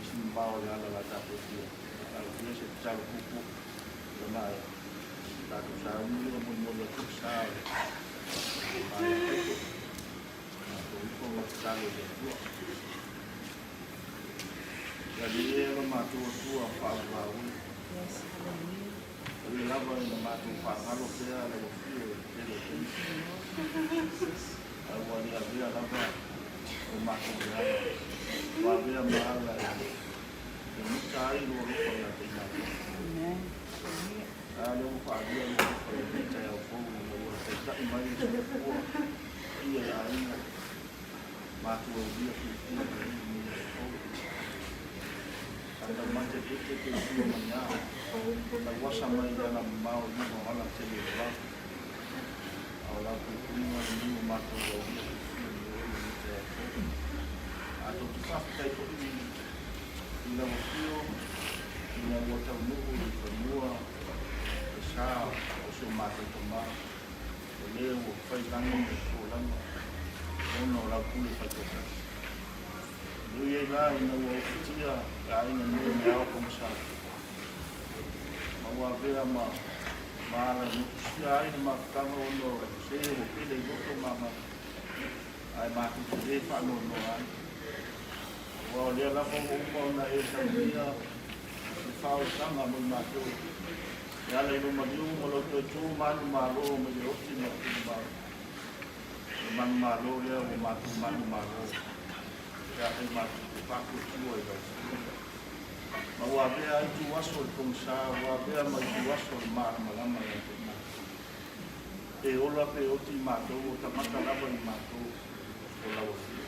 fai si mamao o le ala o le a tatou faia. Talosia se tatalo puupuu ia maea. Tatou sauni ia molimoli atu le sa o le Tama ia Taito. Matou ifo ma tatalo i le Atua. Le Alii e lo matou Atua faavavau e. Ui lava ina matou faagalo pea lau Afio i le tele o taimi. Ae ua le avea lava lo matou leaga, ua avea ma ala e mita ai lou alofa ia te i matou. A lea ua faaalia lou alofa i lenei taeao fou ina ua taitai mai le soifua paia i aiga, matou aulia fiafia mai ai lenei aso fou. Sa taumate ete pe tua mai a, tauasa mai le alamamao i luga o ala tele o le vao. A o lau puipuiga lenei ua matou aulia fiafia mai ai lenei taeao fou. A tou te faafetai foi i lau afio ina ua taunuu i fanua le sa o si o matou tama, o le ua fai lagi ma le tolaga ona o lau pule faitoatasi. Nui ai la ina ua ofitia le aiga nei me ao pogisa, ma ua avea ma ma ala i motusia ai le mafutaga ona o se ua pele i loto ma agaga, ae matou te le faanoanoa ai. Aua o lea lava ua uma ona e saunia le faaolataga mo i matou, e ala i lou maliu ma lou toe tu manumalo mai le oti ma le tumau. O le manumalo lea ua matou manumalo pe afai matou te faatuatua i lau Afioga. Ma ua avea ai ituaso o le pogisa, ua avea ma ituaso o le malamalama ia te matou. Pe ola pe oti matou, o tagata lava i matou o lau Afioga.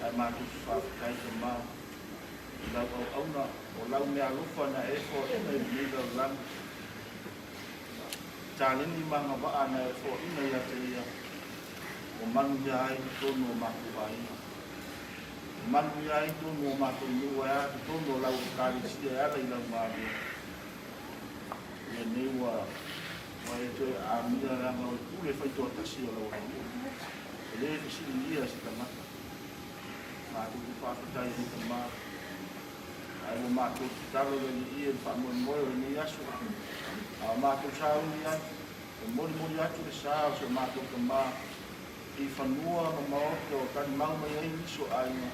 Ae matou te faafetai Tama i lau auauna, o lau meaalofa na e foaina i lenei lalolagi. Taleni ma agavaa na e foaina ia te ia, ua manuia ai totonu o matou aiga. Ua manuia ai totonu o matou nuu ae a totonu o lau Ekalesia e ala i lau galuega. Ia nei ua ua e toe aamia leaga o le pule faitoatasi o lau atunuu. E le fesiligia e se tagata. Matou te faafetai ai Tama. Ae ua matou tatalo le Alii i le faamoemoe o lenei aso, a o matou sauni atu, e molimoli atu le sa o si o matou tama i fanua ma maota o talimau mai ai nisi o aiga.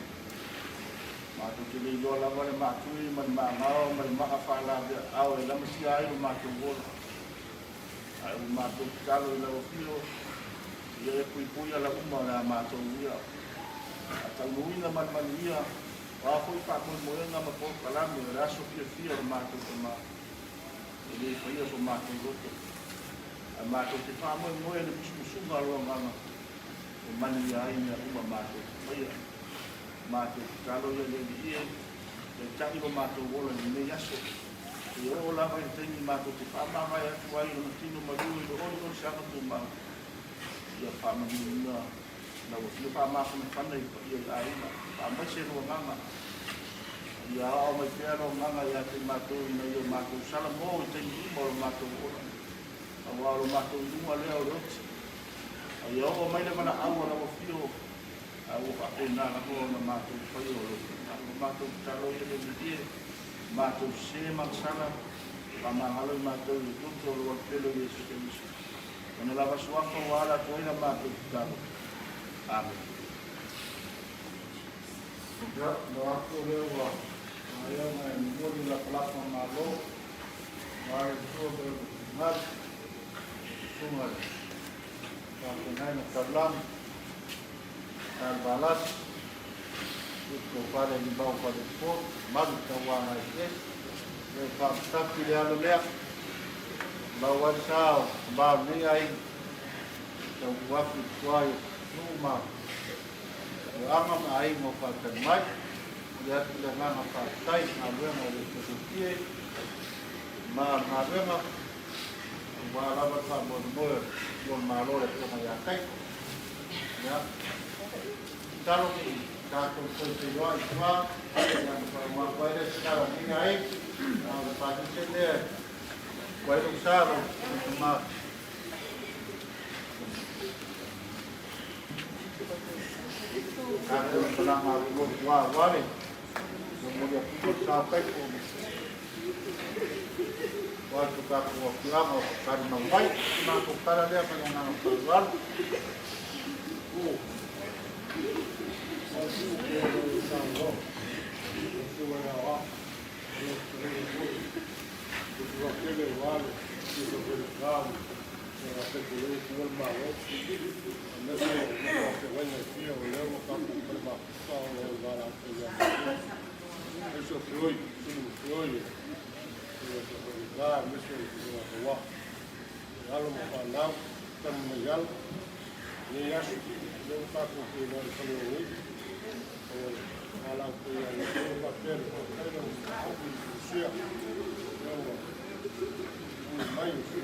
Matou te le iloa lava le maatui ma le maagao ma le maa faalaveaao e lamatia ai lo matou ola. Ae ua matou tatalo i lau Afio, ia e puipui ala uma o le a matou ia. A taunuuina ma le manuia, O a foi faamoemoega ma polokalame o le aso fiafia o le matou tama, e le faia so matou loto, ae matou te faamoemoe i le musumusuga a lo Agaga e manuia ai mea uma matou te faia. Matou tatalo ia le Alii e taitai lo matou ola i lenei aso, seia oo lava i le taimi matou te faamavae atu ai i lona tino maliu i le olioli saga tumau, ia faamanuiina Lau Afioga faamafanafana i le paia i aiga, faamaise lou agaga, ia aoao mai pea lou agaga ia te matou ina ia matou salamo i taimi uma o lo matou ola, aua o lo matou iuga lea o le oti. A ia oo mai le valaau a lau Afio, a ua faapena lava ona matou faia o lou finagalo. Matou tatalo ia le Alii e, matou sese ma gasala, faamagalo i matou i le toto o lou Alupele o Iesu Keriso. Ona lava suafa ua ala atu ai la matou tatalo. Amene. Ia, lau atu o lea ua maea ona e momoli lapalapa malo aua le Atua ma Lona finagalo, susuga i le Faafeagaiga Taulagi, Karl Valasi, Upu o Fale Limau Falepo, Malu Tauaga Eseese, ia e faamataki le alo lea. Lau ai sa o tama o lenei aiga, tau uafu i tuai o nuu ma afioaga ma aiga o faatali mai. Momoli atu le agaga faafetai i galuega e le faigofie ma le galuega aua lava le faamoemoe o le Malo le Afioga ia Taito. Ia, tatalo ne i tatou toe feiloai i tua, ia ona faauma atu ai lea se tala a lenei aiga, a o le pasese lea Ua ai lou sa lau tama. Tatou malaga atu loa ua le. Momoli atu foi le sao Kaipo aua si o tatou afioaga o Talimau Vai. O se matou tala lea ma le agaga faaaloalo. Alo ma fanau, tama mai alo, lenei aso, lea ua tatou feiloai i Faleolo o le valaau paia a le Atua faapea le faafetai lau Afioga i le Lusia, lea ua ui mai o si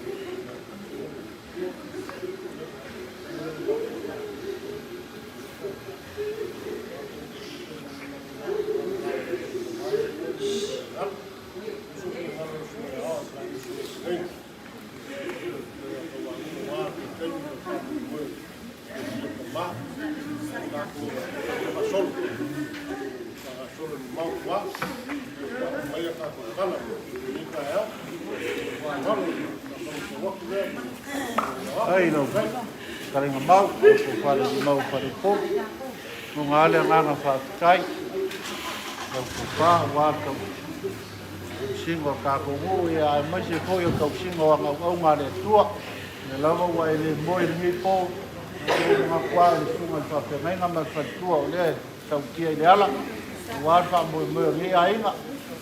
Ai lau fetalaiga mau, lau tofa le Limau Faleupolu, luga lava le agaga faafetai lau tofa aua le tausiga o le tatou nuu, ia aemaise foi o le tausiga o ana auauna a le Atua. O lea lava ua e le moe i lenei po, ae ua ou manatu lava i le susuga i le faafeagaiga ma le faletua o lea e tautia i le ala aua le faamoemoe o lenei aiga. E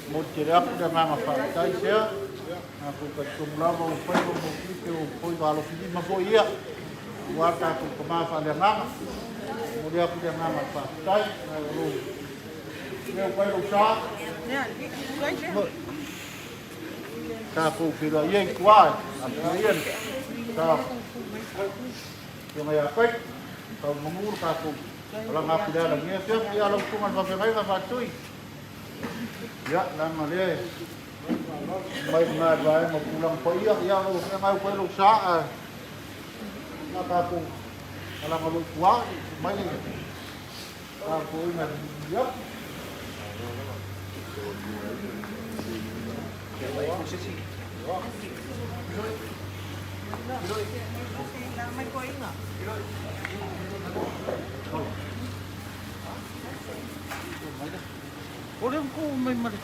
momoli tele atu le agaga faafetai. Sea, matou talitonu lava ua faiva ma ou tiute, ua faiva alofilima foi ia aua le tatou tama faaleagaga. E momoli atu le agaga o le faafetai. Ae o lou leo mai lou sa. Tatou feiloai ia i tua e afio ia le sa o Afioga ia Kai, tau manu le tatou alaga atu i le ala i lenei afiafi. Ia lau susuga i le faafeagaiga Faatui. Ia, leaga lea e mai lena i le vaega o tulaga paia. Ia, o lo o feagai atu ai lou sa, ae na tatou alaga loa i tua, mai le tatou ina i atu. O lea ko mai ma le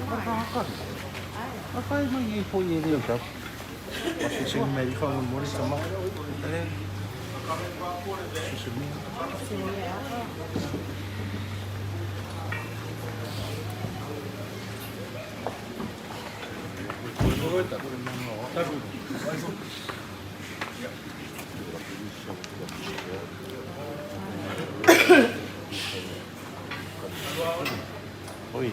tagata. A fai mai nei foi e leo sau. Se me dijo mo tama. Oi.